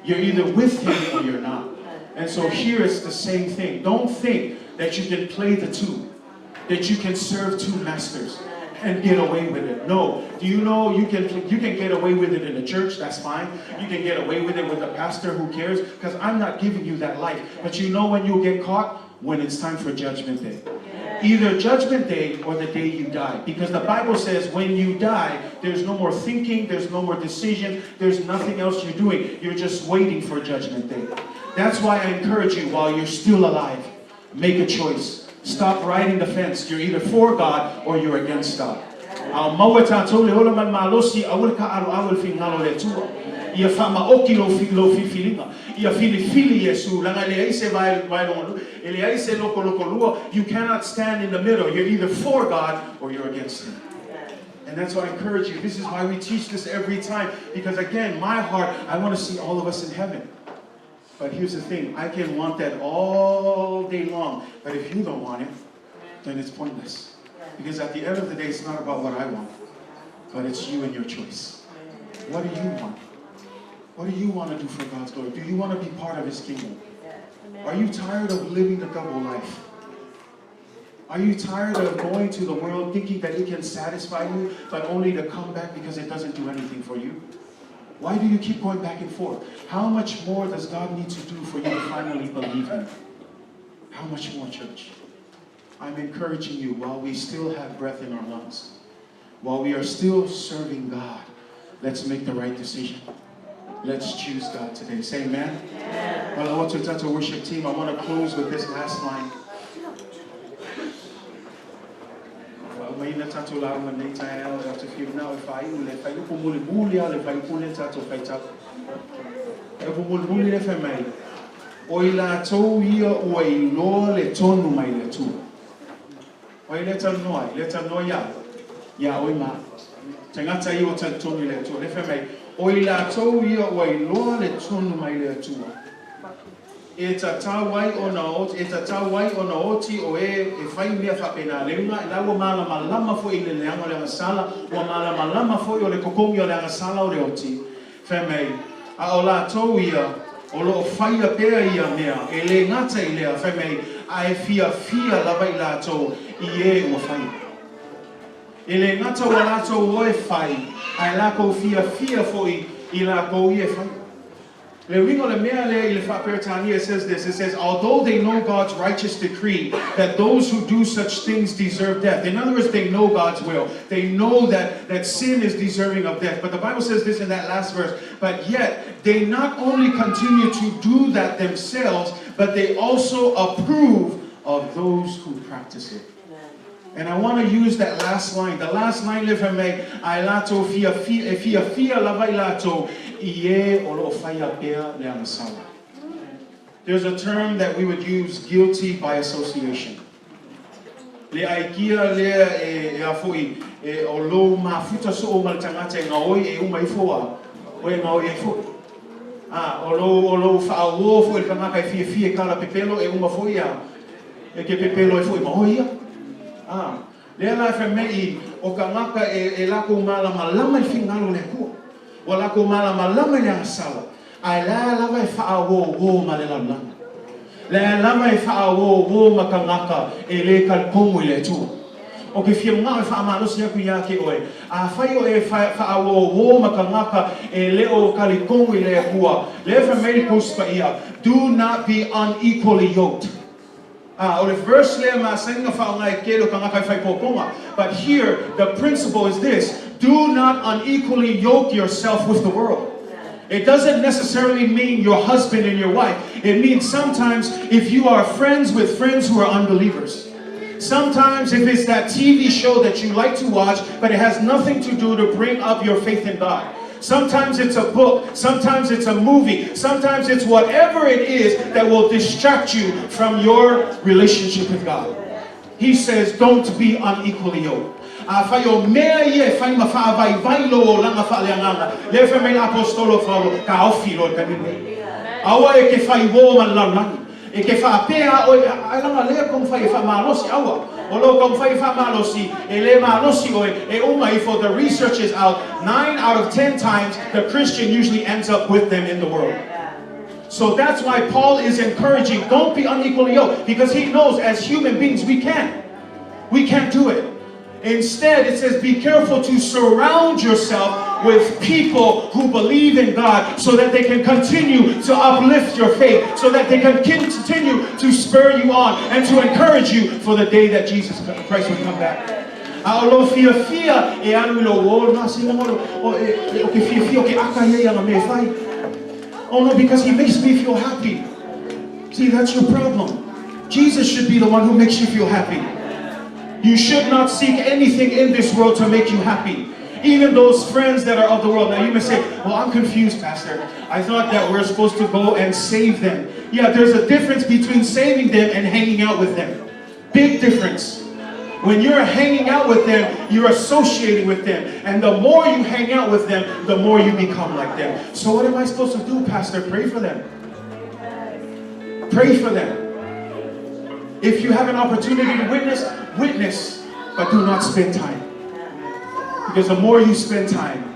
You're either with Him or you're not. And so here it's the same thing. Don't think that you can play the two, that you can serve two masters. And get away with it. No. Do you know you can get away with it in the church? That's fine. You can get away with it with the pastor. Who cares? Because I'm not giving you that life. But you know when you'll get caught? When it's time for Judgment Day. Either Judgment Day or the day you die. Because the Bible says when you die, there's no more thinking, there's no more decisions, there's nothing else you're doing. You're just waiting for Judgment Day. That's why I encourage you, while you're still alive, make a choice. Stop riding the fence. You're either for God or you're against God. A maua tātou le ola ma le malosi, aua le kāʻaloʻalo i le finagalo o le Atua. Ia faamaoki lou filifiliga. Ia filifili Iesu, leaga e leai se vaelogolua, e leai se lokolokolua. You cannot stand in the middle. You're either for God or you're against Him. And that's why I encourage you. This is why we teach this every time. Because again, my heart, I want to see all of us in heaven. But here's the thing, I can want that all day long. But if you don't want it, then it's pointless. Because at the end of the day, it's not about what I want, but it's you and your choice. What do you want? What do you want to do for God's glory? Do you want to be part of His kingdom? Are you tired of living the double life? Are you tired of going to the world thinking that it can satisfy you, but only to come back because it doesn't do anything for you? Why do you keep going back and forth? How much more does God need to do for you to finally believe Him? How much more, church? I'm encouraging you, while we still have breath in our lungs, while we are still serving God, let's make the right decision. Let's choose God today. Say amen. Amen. Well, I want to touch a worship team. I want to close with this last line. Faaumaina tatou lauga nei taeao e atu fia manao e faaiu le fuaiupu mulimuli a le fuaiupu le tatou faitau. Fuaiupu mulimuli le fai mai, o i latou ia ua iloa le tonu mai le Atua. O ai lea talanoa ai? Lea talanoa iā? Iā oe ma au. Tagata ia ua talitonu i le Atua. Lea fai mai, o i latou ia ua iloa le tonu mai le Atua. E tatau ai ona e tatau ai ona oti o e e fai mea faapena le uga la ua malamalama foi i le leaga o le agasala, ua malamalama foi o le kokogi o le agasala o le oti. Fai mai, a o latou ia o lo o faia pea ia mea, e le gata i lea, fai mai, a e fiafia lava i latou i e ua faia. E le gata ua latou o e fai, ae lakou fiafia foi i lakou ia e faia. Le uiga o le mea lea i le faa-Peretania, it says this, it says, although they know God's righteous decree that those who do such things deserve death. In other words, they know God's will. They know that sin is deserving of death. But the Bible says this in that last verse, but yet they not only continue to do that themselves, but they also approve of those who practice it. And I want to use that last line. The last line le fai mai, a e latou fiafia, e fiafia lava i latou i e o lo o faia pea le agasala. There's a term that we would use, guilty by association. Le aikia lea e, e a foi, e o lou mafuta soo ma le tagata e gaoi e uma ifo a, o e gaoi ai foi. A, o lou faauō foi i le tagata e fiafia e kala pepelo e uma foi a, E ke pepelo ai foi ma oe ia. A, lea la e fai mai i, o tagata e, e lakou malamalama i finagalo o le Atua. Ua lakou malamalama i le agasala, ae la lava e faauōuō ma le lalolagi. La lava e faauōuō ma tagata e lē talitonu i le Atua. O ke fia manao e faamalosi aku iā te oe, afai o e faauōuō ma tagata e le o talitonu i le Atua, lea e fai mai le Tusi Paia, do not be unequally yoked. A, o le verse lea masani na faaaoga e tele o tagata e fai pōpōga. But here, the principle is this, do not unequally yoke yourself with the world. It doesn't necessarily mean your husband and your wife. It means sometimes if you are friends with friends who are unbelievers. Sometimes if it's that TV show that you like to watch, but it has nothing to do to bring up your faith in God. Sometimes it's a book, sometimes it's a movie, sometimes it's whatever it is that will distract you from your relationship with God. He says, don't be unequally yoked. Afai o mea ia e fai ma faavaivai lou olaga faaleagaga, lea fai mai le aposetolo o Paulo, taofi loa i le taimi lenei. Aua e ke fai uō ma le lalolagi. E ke faapea oe, ai laga lea taumafai e faamalosi, aua. O lou taumafai e faamalosi, e lē malosi oe, e uma ifo, the research is out, 9 out of 10 times the Christian usually ends up with them in the world. So that's why Paul is encouraging, don't be unequally yoked, because he knows as human beings we can't. We can't do it. Instead, it says, be careful to surround yourself with people who believe in God so that they can continue to uplift your faith, so that they can continue to spur you on and to encourage you for the day that Jesus Christ would come back. A o lou fiafia e alu i lou uō lena silaga o e o ke fiafia o ke aka ia i ana mea e fai. Oh no, because he makes me feel happy. See, that's your problem. Jesus should be the one who makes you feel happy. You should not seek anything in this world to make you happy. Even those friends that are of the world. Now you may say, well, I'm confused, Pastor. I thought that we're supposed to go and save them. Yeah, there's a difference between saving them and hanging out with them. Big difference. When you're hanging out with them, you're associating with them. And the more you hang out with them, the more you become like them. So what am I supposed to do, Pastor? Pray for them. Pray for them. If you have an opportunity to witness, witness, but do not spend time. Because the more you spend time,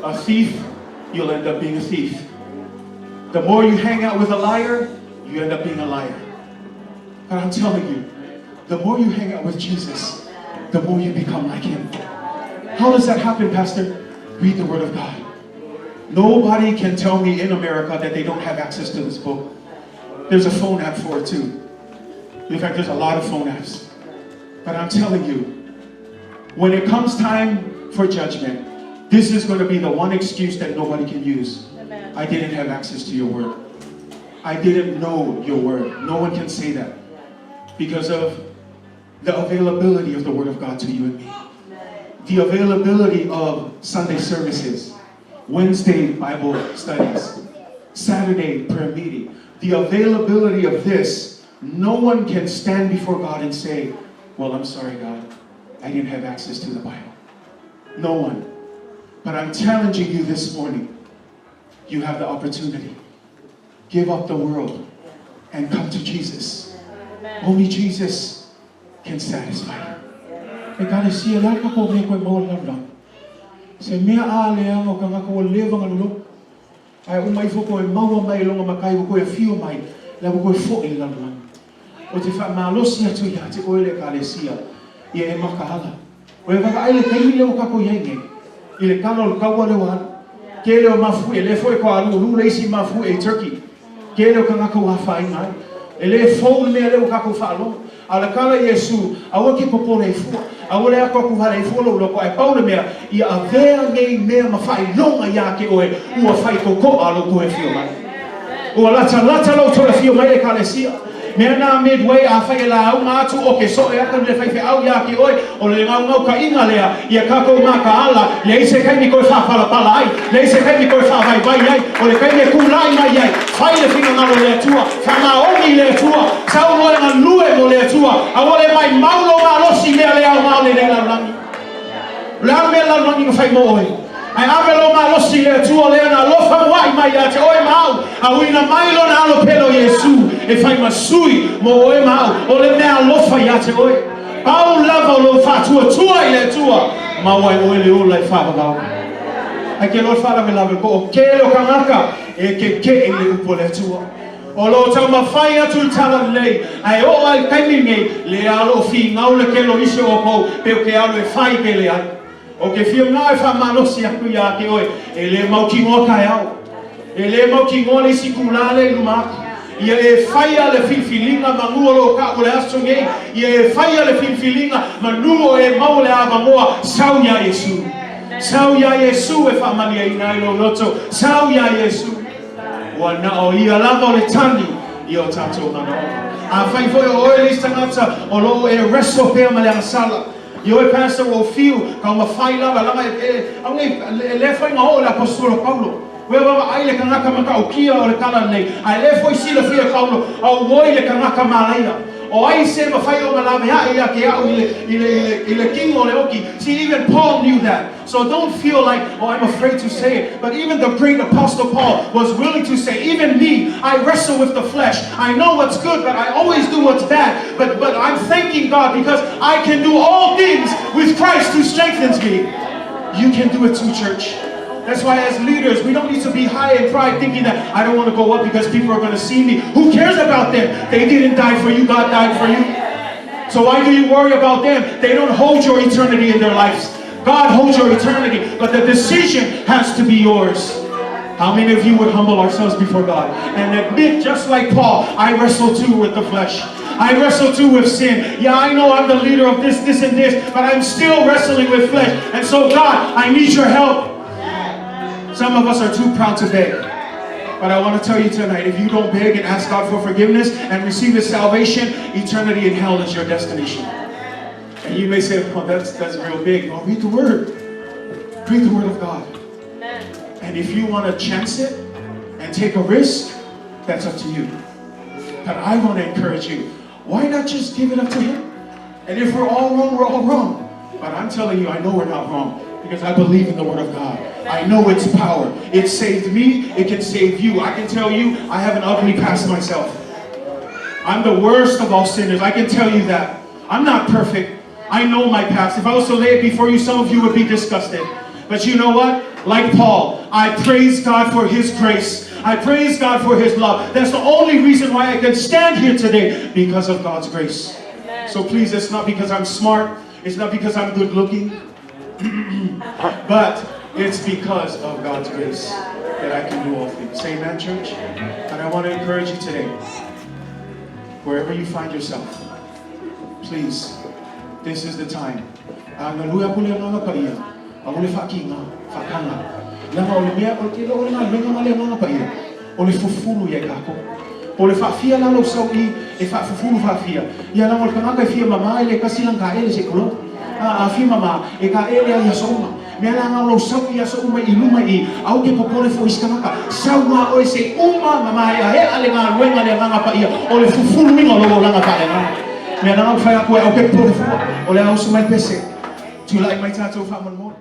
a thief, you'll end up being a thief. The more you hang out with a liar, you end up being a liar. But I'm telling you, the more you hang out with Jesus, the more you become like him. How does that happen, Pastor? Read the Word of God. Nobody can tell me in America that they don't have access to this book. There's a phone app for it too. In fact, there's a lot of phone apps. But I'm telling you, when it comes time for judgment, this is going to be the one excuse that nobody can use. Amen. I didn't have access to your word. I didn't know your word. No one can say that because of the availability of the word of God to you and me. The availability of Sunday services, Wednesday Bible studies, Saturday prayer meeting. The availability of this, no one can stand before God and say, well, I'm sorry, God, I didn't have access to the Bible. No one. But I'm challenging you this morning. You have the opportunity. Give up the world and come to Jesus. Amen. Only Jesus can satisfy you. Ekalesia, le a le tatou mea koe maua le lalolagi? Se mea a leaga o tagata ua leva ona lologo. Ae uma ifo toe maua mai e lona matai ua toe afio mai, la ua toe fo'i i le lalolagi. Ou te faamalosi atu ia te oe le Ekalesia, ia e makaala. Ua e vaavaai i le taimi lea ua tatou i ai nei, i le tala o le taua lea ua alu. Tele o mafuie, lea foi ua alualu le isi mafuie i Turkey. Tele o tagata ua afaina ai. E le fou le mea lea ua tatou faalogo. A o le tala a Iesu, aua e te popole i fua, aua le ato atu hale i fua lou loto, ae pau le mea, ia avea nei mea ma faailoga ia te oe, ua fai toto'a lou toe afio mai. Ua latalata lou toe afio mai le Ekalesia. Mea na Midway, afai e lauga atu o ke so'e atu le faifeau iā te oe, o le gaugaukaʻiga lea ia tatou makaala, leai se taimi toe faapalapala ai, leai se taimi toe faavaivai ai, o le taimi e tulai mai ai, fai le finagalo o le Atua, faamaoni i le Atua, sau loa e galue mo le Atua, aua le maimau lou malosi i mea le aoga o lenei lalolagi. O le a le mea lalolagi na fai mo oe? Ae ave lou malosi i le Atua lea na alofa muaʻi mai ia te oe ma au, a uina mai lona Alo pele o Iesu e fai ma sui mo oe ma au, o le mea alofa ia te oe. Pau lava o lou faatuatua i le Atua, maua ai oe le ola e faavavau. Ae ke loa le faalavelave ko o kele o kangaka e kekeʻe i le upu a le Atua. O lo o taumafai atu le talalelei, ae oo lava i le taimi lenei, lea o lo o finau le tele o nisi o outou pe o ke alu e fai pe leai. O ke fia manao e faamalosi aku iā te oe, e le mautinoa taeao. E le mautinoa le isi itulā lea i luma atu. Ia e faia le filifiliga manu o lo o taʻu o le aso nei, ia e faia le filifiliga manu o e maua le avanoa, sau iā Iesu. Sau iā Iesu e faamalieina ai lou loto. Sau iā Iesu. Ua na o ia lava o le tali i o tatou manaoga. Afai foi o oe le isi tagata o lo o e wrestle pea ma le agasala, Ioe Pastor ua ou fiu, taumafai lava, laga e, e, au nei, e le foi na oo le Aposetolo Paulo. Ua vaavaai le tagata matautia o le talalelei, ae le foi silafia e Paulo, auoi le tagata malaia. O ai se mafai ona laveaʻe ia te au i le, i le, i le, i le kino o le oki. See, even Paul knew that. So don't feel like, oh, I'm afraid to say it. But even the great Apostle Paul was willing to say, even me, I wrestle with the flesh. I know what's good, but I always do what's bad. But, but I'm thanking God because I can do all things with Christ who strengthens me. You can do it too, church. That's why as leaders, we don't need to be high in pride thinking that I don't want to go up because people are going to see me. Who cares about them? They didn't die for you. God died for you. So why do you worry about them? They don't hold your eternity in their lives. God holds your eternity, but the decision has to be yours. How many of you would humble ourselves before God and admit, just like Paul, I wrestle too with the flesh. I wrestle too with sin. Yeah, I know I'm the leader of this, this, and this, but I'm still wrestling with flesh. And so, God, I need your help. Some of us are too proud to beg. But I want to tell you tonight, if you don't beg and ask God for forgiveness and receive His salvation, eternity in hell is your destination. And you may say, oh, that's real big. Well, read the Word. Read the Word of God. And if you want to chance it and take a risk, that's up to you. But I want to encourage you, why not just give it up to Him? And if we're all wrong, we're all wrong. But I'm telling you, I know we're not wrong because I believe in the Word of God. I know its power. It saved me. It can save you. I can tell you, I have an ugly past myself. I'm the worst of all sinners. I can tell you that. I'm not perfect. I know my past. If I was to lay it before you, some of you would be disgusted. But you know what? Like Paul, I praise God for His grace. I praise God for His love. That's the only reason why I can stand here today, because of God's grace. Amen. So please, it's not because I'm smart. It's not because I'm good looking. But it's because of God's grace that I can do all things. Say amen, church. And I want to encourage you today, wherever you find yourself, please, this is the time. Ngalu aku le nganga pa ia. A ole whakinga, whakanga. Langa o le mea, o te lo o le ngā lenga ma le nganga pa ia. O le fufulu ia kako. O le whaafia lalo sau i, e whaafufulu whaafia. Ia langa o le kangaka e fia mama e le kasi lang ka ele se kolo. A fia mama e ka ele a ia sauma. Mea la ngā lo sau i aso uma i luma i au ke popole fo iskanaka. Sau ngā oe se uma mama e a he ale ngā luenga le nganga pa ia. O le fufulu minga lo langa pa le nganga. Mea langa whai aku e au ke popole fo. O le au su mai pese. Tū lai mai tātou wha mon.